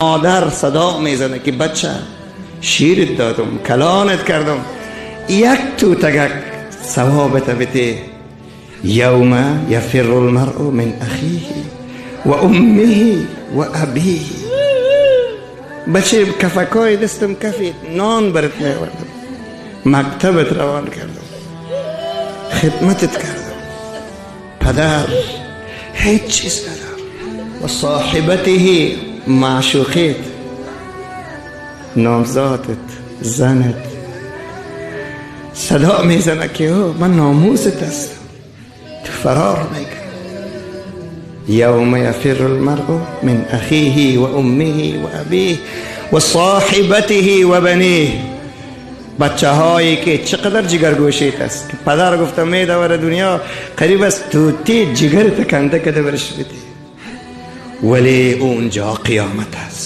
مادر صدا میزنه که بچه شیرت دادم، کلانت کردم، یک توتگک ثوابت بده. یوم یفر المرء من اخیه و امه و ابیه. بچه کفکای دستم کفید، نان برت میوردم، مکتبت روان کردم، خدمتت کردم، پدر هیچ چیز ندارم. و صاحبته، معشوقیت، نامزادت، زنت صدا میزنه که من ناموست هستم، تو فرار میکنی. یوم یفر المرء من اخیه و امه و ابیه و صاحبته و بنیه. بچه هایی که چقدر جگرگوشیت است که پدر گفته می دور دنیا قریب است توتی جگر تکنده کده برش بده، ولی اونجا قیامت است.